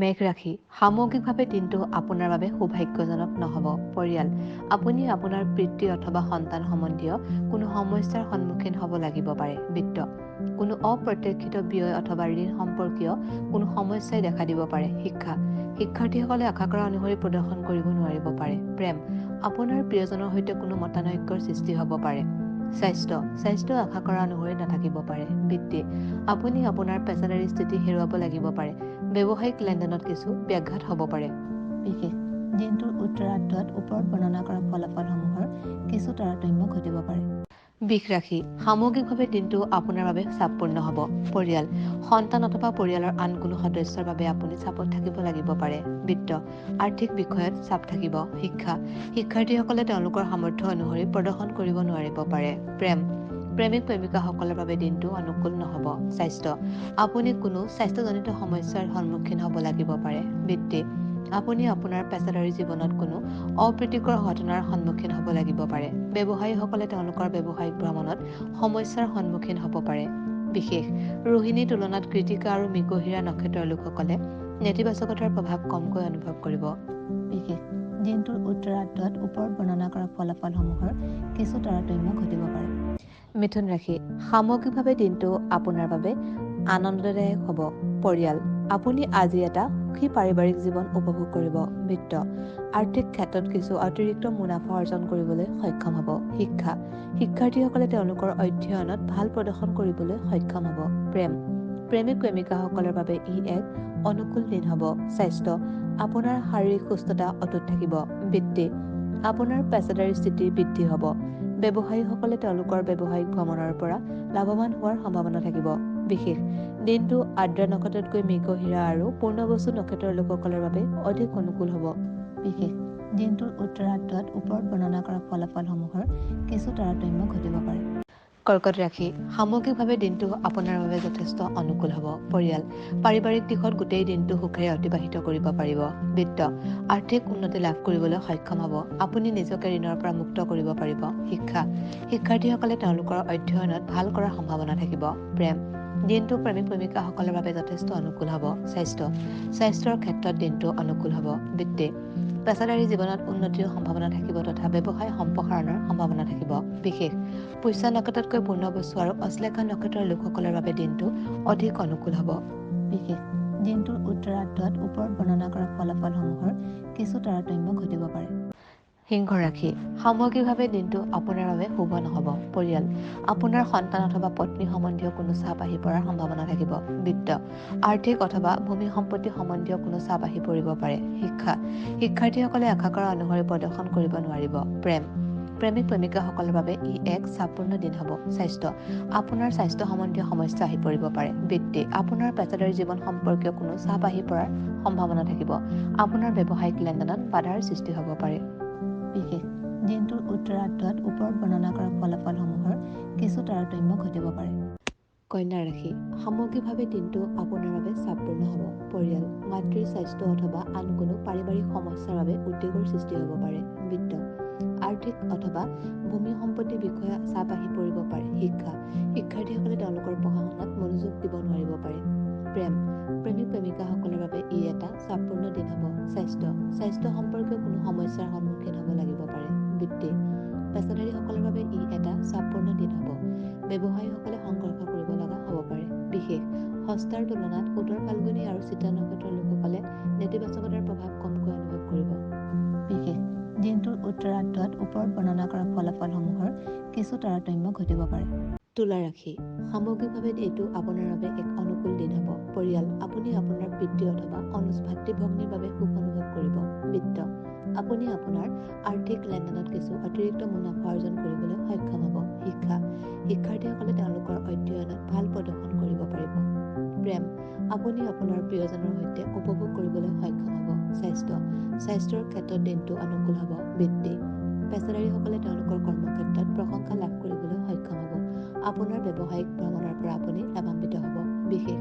মেঘ ৰাশি, সামগ্ৰিকভাৱে দিনটো আপোনাৰ বাবে সৌভাগ্যজনক নহ'ব। পৰিয়াল, আপুনি আপোনাৰ পিতৃ অথবা সন্তান সম্বন্ধীয় কোনো সমস্যাৰ সন্মুখীন হ'ব লাগিব পাৰে। বিত্ত, কোনো অপ্ৰত্যাশিত ব্যয় অথবা ঋণ সম্পৰ্কীয় কোনো সমস্যাই দেখা দিব পাৰে। শিক্ষা, শিক্ষাৰ্থীসকলে আশা কৰা অনুসৰি প্ৰদৰ্শন কৰিব নোৱাৰিব পাৰে। প্ৰেম, আপোনাৰ প্ৰিয়জনৰ সৈতে কোনো মতানৈক্যৰ সৃষ্টি হ'ব পাৰে। স্বাস্থ্য, স্বাস্থ্য আশা কৰা অনুসৰি নাথাকিব পাৰে। বৃত্তি, আপুনি আপোনাৰ পেছাদাৰী স্থিতি হেৰুৱাব লাগিব পাৰে। ব্যৱসায়িক লেনদেনত কিছু ব্যাঘাত হ'ব পাৰে। বিশেষ, দিনটোৰ উত্তৰাৰ্ধত ওপৰত বৰ্ণনা কৰা ফলাফলসমূহৰ কিছু তাৰতম্য ঘটিব পাৰে। বৃষ ৰাশি, সামগ্ৰিকভাৱে দিনটো আপোনাৰ বাবে চাপপূৰ্ণ হ'ব। পৰিয়াল, সন্তান অথবা পৰিয়ালৰ আন কোনো সদস্যৰ বাবে আপুনি চাপত থাকিব লাগিব পাৰে। বিত্ত, আৰ্থিক বিষয়ত চাপ থাকিব। শিক্ষা, শিক্ষাৰ্থীসকলে তেওঁলোকৰ সামৰ্থ্য অনুসৰি প্ৰদৰ্শন কৰিব নোৱাৰিব পাৰে। প্ৰেম, প্ৰেমিক প্ৰেমিকাসকলৰ বাবে দিনটো অনুকূল নহ'ব। স্বাস্থ্য, আপুনি কোনো স্বাস্থ্যজনিত সমস্যাৰ সন্মুখীন হ'ব লাগিব পাৰে। বৃত্তি, আপুনি আপোনাৰ পেছাদাৰী জীৱনত কোনো অপ্ৰীতিকৰ ঘটনাৰ সন্মুখীন হ'ব লাগিব পাৰে। ব্যৱসায়ীসকলে তেওঁলোকৰ ব্যৱসায়িক ভ্ৰমণত সমস্যাৰ সন্মুখীন হ'ব পাৰে। বিশেষ, ৰোহিণীৰ তুলনাত কৃতিকা আৰু মৃগশিৰা নক্ষত্ৰৰ লোকসকলে নেতিবাচকতাৰ প্ৰভাৱ কমকৈ অনুভৱ কৰিব। বিশেষ, দিনটোৰ উত্তৰাৰ্ধত ওপৰত বৰ্ণনা কৰা ফলাফলসমূহৰ কিছু তাৰতম্য ঘটিব পাৰে। মিথুন ৰাশি, সামগ্ৰিকভাৱে দিনটো আপোনাৰ বাবে আনন্দদায়ক হ'ব। পৰিয়াল, আপুনি আজি এটা সুখী পাৰিবাৰিক জীৱন উপভোগ কৰিব। বিত্ত, আৰ্থিক ক্ষেত্ৰত কিছু অতিৰিক্ত মুনাফা অৰ্জন কৰিবলৈ সক্ষম হ'ব। শিক্ষা, শিক্ষাৰ্থীসকলে তেওঁলোকৰ অধ্যয়নত ভাল প্ৰদৰ্শন কৰিবলৈ সক্ষম হ'ব। প্ৰেম, প্ৰেমিক প্ৰেমিকাসকলৰ বাবে ই এক অনুকূল দিন হ'ব। স্বাস্থ্য, আপোনাৰ শাৰীৰিক সুস্থতা অটুট থাকিব। বৃত্তি, আপোনাৰ পেছাদাৰী স্থিতি বৃদ্ধি হ'ব। ব্যৱসায়ীসকলে তেওঁলোকৰ ব্যৱসায়িক ভ্ৰমণৰ পৰা লাভৱান হোৱাৰ সম্ভাৱনা থাকিব। বিশেষ, দিনটো আদ্ৰা নক্ষত্ৰতকৈ মৃগশিৰা আৰু পূৰ্ণবসু নক্ষত্ৰৰ লোকসকলৰ বাবে অধিক অনুকূল হ'ব। বিশেষ, দিনটোৰ উত্তৰাৰ্ধত ওপৰত বৰ্ণনা কৰা ফলাফলসমূহৰ কিছু তাৰতম্য ঘটিব পাৰে। কৰ্কট ৰাশি, সামগ্ৰিকভাৱে দিনটো আপোনাৰ বাবে যথেষ্ট অনুকূল হ'ব। পৰিয়াল, পাৰিবাৰিক দিশত গোটেই দিনটো সুখেৰে অতিবাহিত কৰিব পাৰিব। বিত্ত, আৰ্থিক উন্নতি লাভ কৰিবলৈ সক্ষম হ'ব। আপুনি নিজকে ঋণৰ পৰা মুক্ত কৰিব পাৰিব। শিক্ষা, শিক্ষাৰ্থীসকলে তেওঁলোকৰ অধ্যয়নত ভাল কৰাৰ সম্ভাৱনা থাকিব। প্ৰেম, দিনটো প্ৰেমিক প্ৰেমিকাসকলৰ বাবে যথেষ্ট অনুকূল হ'ব। স্বাস্থ্য, স্বাস্থ্যৰ ক্ষেত্ৰত দিনটো অনুকূল হ'ব। বৃত্তি, পেছাদাৰী জীৱনত উন্নতিৰ সম্ভাৱনা থাকিব তথা ব্যৱসায় সম্প্ৰসাৰণৰ সম্ভাৱনা থাকিব। বিশেষ, পুষ্য নক্ষত্ৰতকৈ পূৰ্ণবসু আৰু অশ্লেষা নক্ষত্ৰৰ লোকসকলৰ বাবে দিনটো অধিক অনুকূল হ'ব। বিশেষ, দিনটোৰ উত্তৰাৰ্ধত ওপৰত বৰ্ণনা কৰা ফলাফলসমূহৰ কিছু তাৰতম্য ঘটিব পাৰে। সিংহ ৰাশি, সামগ্ৰিকভাৱে দিনটো আপোনাৰ বাবে শুভ নহ'ব। পৰিয়াল, আপোনাৰ সন্তান অথবা পত্নী সম্বন্ধীয় কোনো চাপ আহি পৰাৰ সম্ভাৱনা থাকিব। বিত্ত, আৰ্থিক অথবা ভূমি সম্পত্তি সম্বন্ধীয় কোনো চাপ আহি পৰিব পাৰে। শিক্ষা, শিক্ষাৰ্থীসকলে আশা কৰা অনুসৰি প্ৰদৰ্শন কৰিব নোৱাৰিব। প্ৰেম, প্ৰেমিক প্ৰেমিকাসকলৰ বাবে ই এক চাপপূৰ্ণ দিন হ'ব। স্বাস্থ্য, আপোনাৰ স্বাস্থ্য সম্বন্ধীয় সমস্যা আহি পৰিব পাৰে। বৃত্তি, আপোনাৰ পেছাদাৰী জীৱন সম্পৰ্কীয় কোনো চাপ আহি পৰাৰ সম্ভাৱনা থাকিব। আপোনাৰ ব্যৱসায়িক লেনদেনত বাধাৰ সৃষ্টি হ'ব পাৰে। বিশেষ, দিনটোৰ উত্তৰাৰ্ধত ওপৰত বৰ্ণনা কৰা ফলাফলসমূহৰ কিছু তাৰতম্য ঘটিব পাৰে। কন্যা ৰাশি, সামগ্ৰিকভাৱে দিনটো আপোনাৰ বাবে চাপপূৰ্ণ হ'ব। পৰিয়াল, মাতৃৰ স্বাস্থ্য অথবা আন কোনো পাৰিবাৰিক সমস্যাৰ বাবে উদ্বেগৰ সৃষ্টি হ'ব পাৰে। বিত্ত, আৰ্থিক অথবা ভূমি সম্পত্তিৰ বিষয়ে চাপ আহি পৰিব পাৰে। শিক্ষা, শিক্ষাৰ্থীসকলে তেওঁলোকৰ পঢ়া শুনাত মনোযোগ দিব নোৱাৰিব পাৰে। প্ৰেম, প্ৰেমিক প্ৰেমিকাসকলৰ বাবে ই এটা চাপপূৰ্ণ দিন হ'ব। স্বাস্থ্য, স্বাস্থ্য সম্পৰ্কীয় কোনো সমস্যাৰ সন্মুখীন হ'ব লাগিব পাৰে। বৃত্তি, পেছাদাৰীসকলৰ বাবে ই এটা চাপপূৰ্ণ দিন হ'ব। ব্যৱসায়ীসকলে সংঘৰ্ষ কৰিব লগা হ'ব পাৰে। বিশেষ, হস্তাৰ তুলনাত উত্তৰ ফাল্গুনী আৰু চিতা নক্ষত্ৰৰ লোকসকলে নেতিবাচকতাৰ প্ৰভাৱ কমকৈ অনুভৱ কৰিব। বিশেষ, দিনটোৰ উত্তৰাৰ্ধত ওপৰত বৰ্ণনা কৰা ফলাফলসমূহৰ কিছু তাৰতম্য ঘটিব পাৰে। তুলা ৰাশি, সামগ্ৰিকভাৱে এইটো আপোনাৰ বাবে এক অনুকূল দিন হ'ব। পৰিয়াল, আপুনি আপোনাৰ পিতৃ অথবা অনুজ ভাতৃ ভগ্নীৰ বাবে সুখ অনুভৱ কৰিব। বিত্ত, আপুনি আপোনাৰ আৰ্থিক লেনদেনত কিছু অতিৰিক্ত মুনাফা অৰ্জন কৰিবলৈ সক্ষম হ'ব। শিক্ষা, শিক্ষাৰ্থীসকলে তেওঁলোকৰ অধ্যয়নত ভাল প্ৰদৰ্শন কৰিব পাৰিব। প্ৰেম, আপুনি আপোনাৰ প্ৰিয়জনৰ সৈতে উপভোগ কৰিবলৈ সক্ষম হ'ব। স্বাস্থ্য, স্বাস্থ্যৰ ক্ষেত্ৰত দিনটো অনুকূল হ'ব। বৃত্তি, পেছাদাৰীসকলে তেওঁলোকৰ কৰ্মক্ষেত্ৰত প্ৰশংসা লাভ কৰিবলৈ সক্ষম হ'ব। আপোনাৰ ব্যৱসায়িক ভ্ৰমণৰ পৰা আপুনি লাভান্বিত হ'ব। বিশেষ,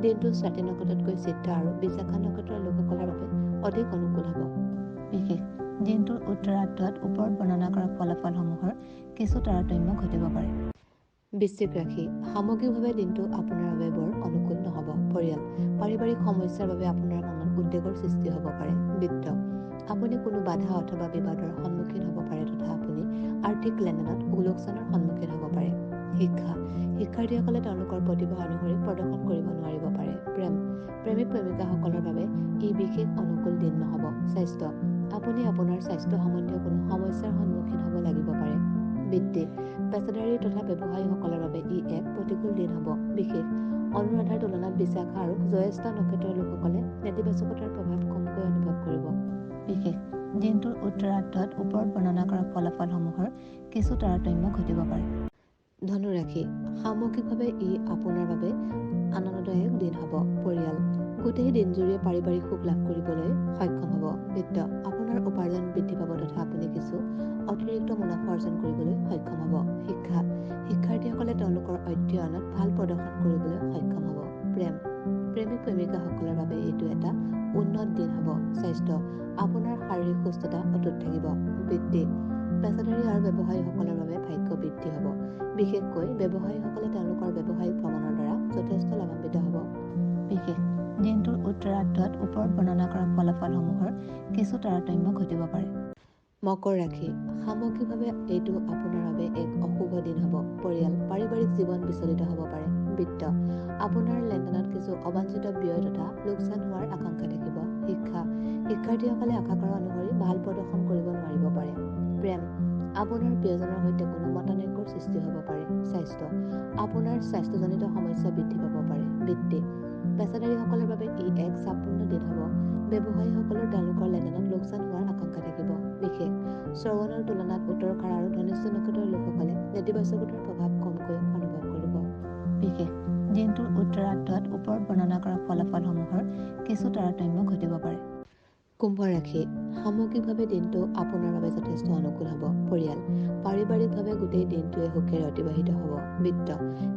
দিনটো স্বাতী নক্ষত্ৰতকৈ চিত্ৰা আৰু বিশাখা নক্ষত্ৰৰ লোকসকলৰ বাবে অধিক অনুকূল হ'ব। বিশেষ, দিনটোৰ উত্তৰাৰ্ধত ওপৰত বৰ্ণনা কৰা ফলাফলসমূহৰ কিছু তাৰতম্য ঘটিব পাৰে। বৃশ্চিক ৰাশি, সামগ্ৰিকভাৱে দিনটো আপোনাৰ বাবে বৰ অনুকূল নহ'ব। পৰিয়াল, পাৰিবাৰিক সমস্যাৰ বাবে আপোনাৰ মনত উদ্বেগৰ সৃষ্টি হ'ব পাৰে। বিত্ত, আপুনি কোনো বাধা অথবা বিবাদৰ সন্মুখীন হ'ব পাৰে তথা আপুনি আৰ্থিক লেনদেনত লোকচানৰ সন্মুখীন হ'ব পাৰে। শিক্ষা, শিক্ষাৰ্থীসকলে তেওঁলোকৰ প্ৰতিভা অনুসৰি প্ৰদৰ্শন কৰিব নোৱাৰিব পাৰে। প্ৰেম, প্ৰেমিক প্ৰেমিকাসকলৰ বাবে ই বিশেষ অনুকূল দিন নহ'ব। স্বাস্থ্য, আপুনি আপোনাৰ স্বাস্থ্য সম্বন্ধীয় কোনো সমস্যাৰ সন্মুখীন হ'ব লাগিব পাৰে। বৃত্তি, পেছাদাৰী তথা ব্যৱসায়ীসকলৰ বাবে ই এক প্ৰতিকূল দিন হ'ব। বিশেষ, অনুৰাধাৰ তুলনাত বিশাখা আৰু জ্যেষ্ঠ নক্ষত্ৰৰ লোকসকলে নেতিবাচকতাৰ প্ৰভাৱ কমকৈ অনুভৱ কৰিব। বিশেষ, দিনটোৰ উত্তৰাৰ্ধত ওপৰত বৰ্ণনা কৰা ফলাফলসমূহৰ কিছু তাৰতম্য ঘটিব পাৰে। ধনুৰাশি, সামগ্ৰিকভাৱে ই আপোনাৰ বাবে আনন্দদায়ক দিন হ'ব। পৰিয়াল, গোটেই দিনজুৰিয়ে পাৰিবাৰিক সুখ লাভ কৰিবলৈ সক্ষম হ'ব। বিত্ত, আপোনাৰ উপাৰ্জন বৃদ্ধি পাব তথা আপুনি কিছু অতিৰিক্ত মুনাফা অৰ্জন কৰিবলৈ সক্ষম হ'ব। শিক্ষা, শিক্ষাৰ্থীসকলে তেওঁলোকৰ অধ্যয়নত ভাল প্ৰদৰ্শন কৰিবলৈ সক্ষম হ'ব। প্ৰেম, প্ৰেমিক প্ৰেমিকাসকলৰ বাবে এইটো এটা উন্নত দিন হ'ব। স্বাস্থ্য, আপোনাৰ শাৰীৰিক সুস্থতা অটুট থাকিব। বৃত্তি, পেছাদাৰী আৰু ব্যৱসায়ীসকলৰ বাবে ভাগ্য বৃদ্ধি হ'ব। বিশেষকৈ ব্যৱসায়ীসকলে তেওঁলোকৰ ব্যৱসায়িক ভ্ৰমণৰ দ্বাৰা যথেষ্ট লাভান্বিত হ'ব। বিশেষ, দিনটোৰ উত্তৰাৰ্ধত ওপৰত বৰ্ণনা কৰা ফলাফলসমূহৰ কিছু তাৰতম্য ঘটিব পাৰে। মকৰ ৰাশি, সামগ্ৰিকভাৱে এইটো আপোনাৰ বাবে এক অশুভ দিন হ'ব। পৰিয়াল, পাৰিবাৰিক জীৱন বিচলিত হ'ব পাৰে। বিত্ত, আপোনাৰ লেনদেনত কিছু অবাঞ্ছিত ব্যয় তথা লোকচান হোৱাৰ আশংকা থাকিব। শিক্ষা, শিক্ষাৰ্থীসকলে আশা কৰা অনুসৰি ভাল প্ৰদৰ্শন কৰিব নোৱাৰিব পাৰে। প্ৰেম, আপোনাৰ প্ৰিয়জনৰ সৈতে কোনো মতানৈক্যৰ সৃষ্টি হ'ব পাৰে। স্বাস্থ্য, আপোনাৰ স্বাস্থ্যজনিত সমস্যা বৃদ্ধি পাব পাৰে। বৃত্তি, পেছাদাৰীসকলৰ বাবে ই এক চাপপূৰ্ণ দিন হ'ব। ব্যৱসায়ীসকলৰ তেওঁলোকৰ লেনদেনত লোকচান হোৱাৰ আশংকা থাকিব। বিশেষ, শ্ৰৱণৰ তুলনাত উত্তৰখাৰ আৰু ধনিষ্ঠ নক্ষত্ৰৰ লোকসকলে নেতিবাচকতাৰ প্ৰভাৱ কমকৈ অনুভৱ কৰিব। বিশেষ, দিনটোৰ উত্তৰাৰ্ধত ওপৰত বৰ্ণনা কৰা ফলাফলসমূহৰ কিছু তাৰতম্য ঘটিব পাৰে। কুম্ভ ৰাশি, সামগ্ৰিকভাৱে দিনটো আপোনাৰ বাবে যথেষ্ট অনুকূল হ'ব। পৰিয়াল, পাৰিবাৰিকভাৱে গোটেই দিনটোৱে সুখেৰে অতিবাহিত হ'ব। বিত্ত,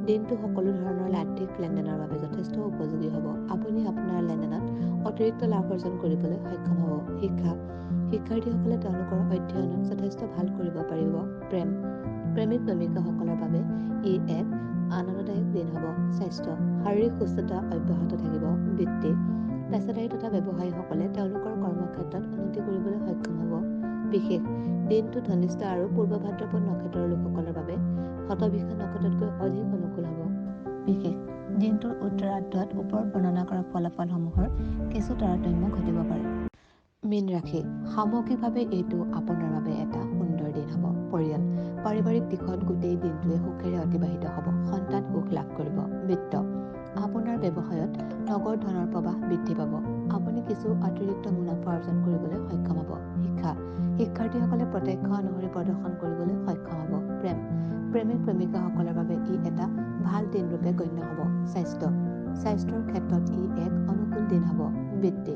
দিনটো সকলো ধৰণৰ আৰ্থিক লেনদেনৰ বাবে যথেষ্ট উপযোগী হ'ব। আপুনি আপোনাৰ লেনদেনত অতিৰিক্ত লাভ অৰ্জন কৰিবলৈ সক্ষম হ'ব। শিক্ষা, শিক্ষাৰ্থীসকলে তেওঁলোকৰ অধ্যয়নত যথেষ্ট ভাল কৰিব পাৰিব। প্ৰেম, প্ৰেমিক প্ৰেমিকাসকলৰ বাবে ই এক আনন্দদায়ক দিন হ'ব। স্বাস্থ্য, শাৰীৰিক সুস্থতা অব্যাহত থাকিব। বৃত্তি, পেছাদাৰী তথা ব্যৱসায়ীসকলে তেওঁলোকৰ কৰ্মক্ষেত্ৰত উন্নতি কৰিবলৈ সক্ষম হ'ব। বিশেষ, দিনটো ধনিষ্ঠ আৰু পূৰ্ব ভাদ্ৰপদ নক্ষত্ৰৰ লোকসকলৰ বাবে শতভিষা নক্ষত্ৰতকৈ অধিক অনুকূল হ'ব। বিশেষ, দিনটোৰ উত্তৰাৰ্ধত ওপৰত বৰ্ণনা কৰা ফলাফলসমূহৰ কিছু তাৰতম্য ঘটিব পাৰে। মীন ৰাশি, সামগ্ৰিকভাৱে এইটো আপোনাৰ বাবে এটা সুন্দৰ দিন হ'ব। পৰিয়াল, পাৰিবাৰিক দিশত গোটেই দিনটোৱে সুখেৰে অতিবাহিত হ'ব। সন্তান সুখ লাভ কৰিব। বিত্ত, আপোনাৰ ব্যৱসায়ত নগদ ধনৰ প্ৰবাহ বৃদ্ধি পাব। আপুনি কিছু অতিৰিক্ত মুনাফা অৰ্জন কৰিবলৈ সক্ষম হ'ব। শিক্ষা, শিক্ষাৰ্থীসকলে প্ৰত্যক্ষ অনুসৰি প্ৰদৰ্শন কৰিবলৈ সক্ষম হ'ব। প্ৰেম, প্ৰেমিক প্ৰেমিকাসকলৰ বাবে ই এটা ভাল দিন ৰূপে গণ্য হ'ব। স্বাস্থ্য, স্বাস্থ্যৰ ক্ষেত্ৰত ই এক অনুকূল দিন হ'ব। বৃত্তি,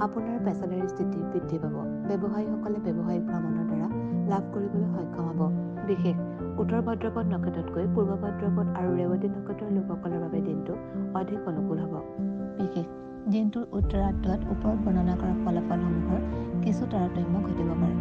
আপোনাৰ পেছাদাৰী স্থিতি বৃদ্ধি পাব। ব্যৱসায়ীসকলে ব্যৱসায়িক ভ্ৰমণৰ দ্বাৰা লাভ কৰিবলৈ সক্ষম হ'ব। বিশেষ, উত্তৰ ভাদ্ৰপদ নক্ষত্ৰতকৈ পূৰ্ব ভাদ্ৰপদ আৰু ৰেৱতী নক্ষত্ৰৰ লোকসকলৰ বাবে দিনটো অধিক অনুকূল হ'ব। বিশেষ, দিনটোৰ উত্তৰাৰ্ধত ওপৰত বৰ্ণনা কৰা ফলাফলসমূহৰ কিছু তাৰতম্য ঘটিব পাৰে।